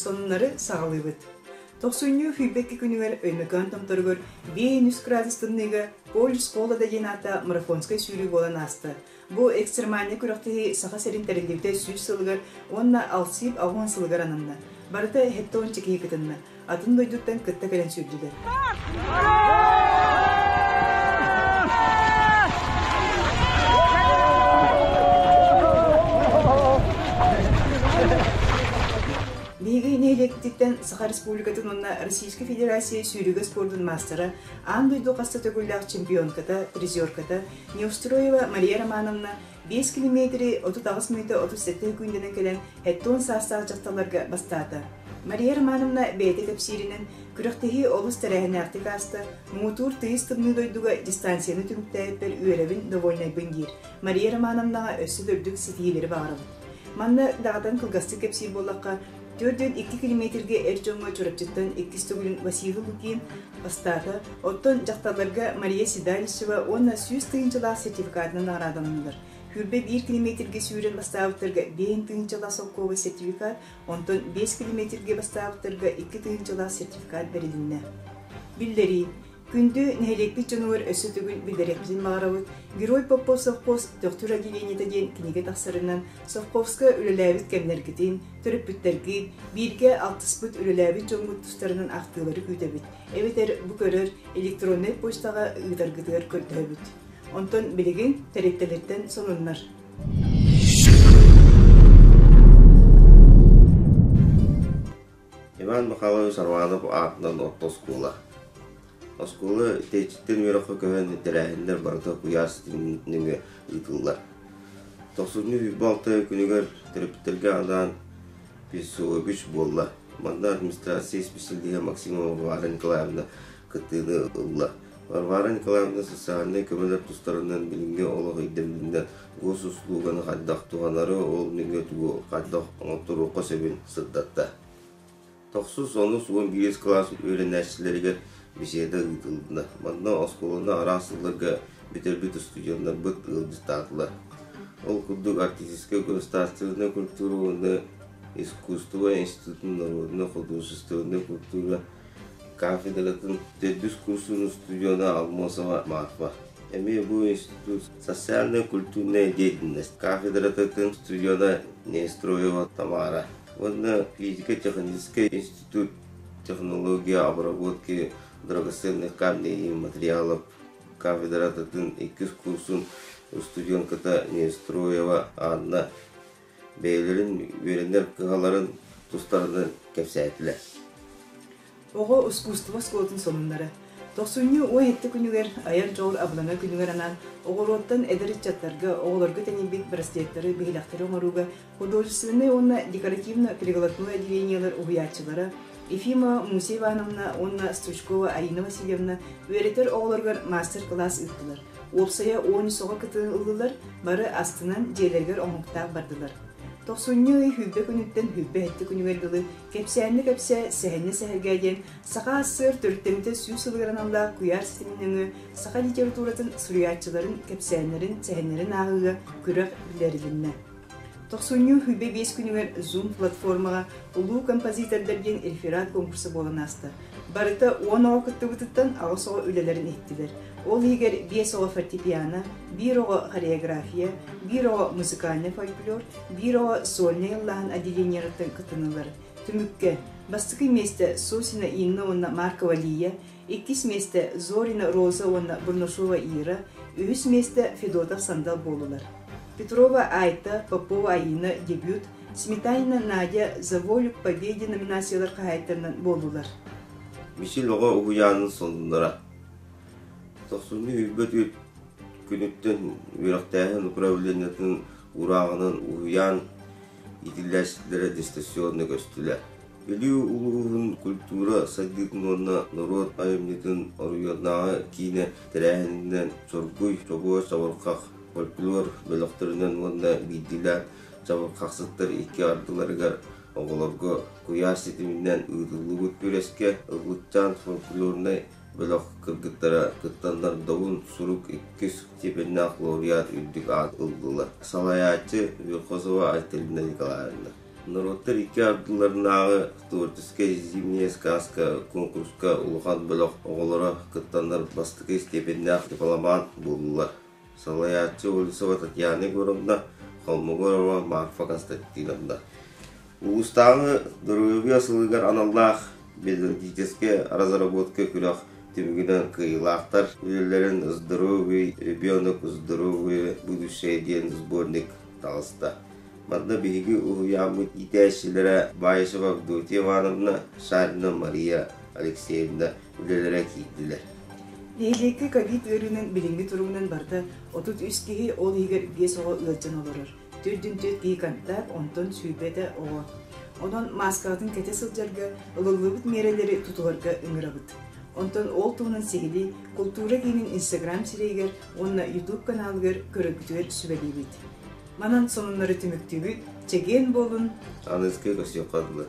Сонуннары саҕалыыбыт. Тохсунньу сүүрбэкки күнүгэр Өймөкөөн томторугар 5 градус тымныыга Полюс холода диэн аата марафонскай сүүрүү буолан ааста. Бу экстремальнай күрэхтэһии Саха сирин тэриллибитэ 100 сылыгар уонна Алсип 60 сылыгар ананна. Барыта 70 киһи кытынна. Атын дойдуттан кытта кэлэн сүүрдүлэр. Биһиги нэһилиэкпититтэн Саха Республикатын уонна Российскай Федерация сүүрүүгэ спордун маастара, аан дойду хаста төгүллээх чемпионката, призерката Неустроева Мария Романовна 5 километри 38 мүнүүтэ 37 секундэнэн кэлэн 70 саастаах дьахталларга бастаата. Мария Романовна бэйэтэ кэпсииринэн, күрэхтэһии олус тэрээһиннээхтик ааста, муҥутуур тыйыс тымныы дойдуга дистанцияны түмүктээбиппэр үөрэбин, довольнайбын диир. Мария Романовнаҕа өссө да үрдүк ситиһиилэри баҕарабыт. Манна даҕатан кылгастык кэпсиир буоллахха, 42 километргэ эр дьоҥҥо Чурапчыттан иккис төгүлүн Василий Лукин бастаата, оттон дьахталларга Мария Седалищева уонна 100 тыһыынчалаах сертификатынан наҕараадаланнылар. Сүүрбэ биир километргэ сүүрэн бастаабыттарга 5 тыһыынчалаах солкуобай сертификат, онтон 5 километргэ бастаабыттарга 2 тыһыынчалаах сертификат бэрилиннэ. Биллэрии. Күндү нэһилиэкпит дьонугар өссө төгүл биллэриэхпитин баҕарабыт, Герой Попов совхоз Төхтүр отделениета диэн кинигэ тахсарынан совхозка үлэлээбит кэмнэргитин, төрөппүттэргит, бииргэ алтыспыт үлэлээбит дьоҥҥут тустарынан ахтыылары күүтэбит, эбэтэр бу көрөр электроннай почтаҕа ыытаргытыгар көрдөһөбүт. Онтон билигин тэрилтэлэртэн сонуннар. Иван Михайлович Арманов аатынан орто оскуола. Оскуола тэйиччиттэн үөрэххэ көһөн тэрээһиннэр барыта куйаар ситимин нөҥүө ыытыллар. Тохсунньу 26 күнүгэр төрөппүттэргэ анаан Песович буолла. Манна администрация исписэлииһэ Максимова Варвара Николаевна кыттыыны ылла. Варвара Николаевна социальнай көмөлөр тустарынан билиҥҥи олох ирдэбилинэн госуслуганы хайдах туһанары, ол нөҥүө тугу хайдах оҥотторуохха сөбүн сырдатта. Тохсус, онус, 11 кылаас үөрэнээччилэригэр беседа ыытылынна. Манна оскуоланы араас сылларга бүтэрбит устудьуоннарбыт ыалдьыттаатылар. Ол курдук Арктическай государственнай культура уонна искусство институтун народнай художественнай культура кафедратын төрдүс курсун устудьуона Алмосова Марфа. Эмиэ бу институт социально-культурная деятельность кафедратын устудьуона Нестроева Тамара уонна физико-технический институт технология обработки драгоценных камней и материалов кафедратын иккис курсун устудьуонката Нестроева Анна бэйэлэрин үөрэнэр кыһаларын тустарынан кэпсээтилэр. Оҕо ускуустуба оскуолатын сонуннара. Тохсунньу 17 күнүгэр айар дьоҕур абылаҥа күнүгэр анаан оҕуруоттан эдэр ыччаттарга, оҕолорго тэнийбит браслеттары, биһилэхтэри оҥорууга художественнай уонна декоративно-прикладной отделениелар уһуйааччылара Ефимова Муся Ивановна уонна Стручкова Арина Васильевна үөрэтэр оҕолоругар маастар-кылаас ыыттылар. Уопсайа 13 оҕо кытыан ыллылар, бары астынан дьиэлэригэр оҥоһуктаах бардылар. Тохсунньу ый сүүрбэ күнүттэн 27 күнүгэр дылы Кэпсээннэ кэпсээ, сэһэннэ сэһэргээ диэн Саха АССР төрүттэммитэ 100 сылыгар аналлаах куйаар ситимин нөҥүө саха литературатын суруйааччыларын кэпсээннэрин, сэһэннэрин ааҕыыга күрэх биллэрилиннэ. Тохсунньу 25 күнүгэр Zoom платформаҕа Улуу композитордар диэн реферат конкурса буолан ааста. Барыта 10 оҕо кыттыбытыттан аҕыс оҕо үлэлэрин иһиттилэр. Ол иһигэр биэс оҕо фортепиано, биир оҕо хореография, биир оҕо музыкальнай фольклор, биир оҕо сольнай ыллааһын отделениеларыттан кытыннылар. Түмүккэ, бастакы миэстэ Сосина Инна уонна Маркова Лия, иккис миэстэ Зорина Роза уонна Бурнашова Ира, үһүс миэстэ Федотов Сандал буоллулар. Петрова Айта, Попова Аина дебют, Сметанина Надя «За волю к победе» номинациялар хаһаайыттарынан буоллулар. Мичил оҕо уһуйаанын сонуннара. Тохсунньу 24 күнүттэн үөрэхтээһин управлениетын урааҕынан уһуйаан иитиллээччилэрэ дистанционно көстүлэр. Бүлүү улууһун культура сайдыытын уонна норуот айымньытын оройуоннааҕы киинэ тэрээһининэн Чоргуй, Чобуо чабырҕах фольклор бөлөхтөрүнэн уонна биирдиилээн чабырҕахсыттар икки ардыларыгар оҕолорго куйаар ситиминэн ыытыллыбыт күрэскэ Ыллыкчаан фольклорнай бөлөх кыргыттара кыттаннар Добун сурук иккис степеннээх лауреат үрдүк аат ыллылар. Салайааччы Верхозова Айталина Николаевна. Норуоттар икки ардыларынааҕы творческая зимняя сказка куонкуруска улахан бөлөх оҕолоро кыттаннар бастакы степеннээх дипломант буоллулар. Салайааччы Олесова Татьяна Егоровна, Холмогорова Марфа Константиновна. Улуустааҕы доруобуйа сылыгар аналлаах методическая разработка күрэх түмүгүнэн кыайыылаахтар үлэлэрин «Здоровый ребенок, здоровое будущее» диэн сборник таҕыста. Манна биһиги уһуйааммыт иитээччилэрэ Баишева Авдотья Ивановна, Шарина Мария Алексеевна үлэлэрэ киирдилэр. Нэһилиэккэ ковид ыарыынан билиҥҥи туругунан барыта 33 киһи, ол иһигэр биэс оҕо ыалдьан олорор. Төрдүн түөрт киһи контакт, онтон сүүрбэтэ оҕо. Онон мааскаҕытын кэтэ сылдьарга, ылыллыбыт миэрэлэри тутуһарга ыҥырабыт. Онтон ол туһунан сиһилии култуура киинин Инстаграм сирэйигэр уонна Ютуб каналыгар көрөргүтүгэр сүбэлиибит. Манан сонуннары түмүктүүбүт, чэгиэн буолун! Аныгыскы көрсүөххэ дылы.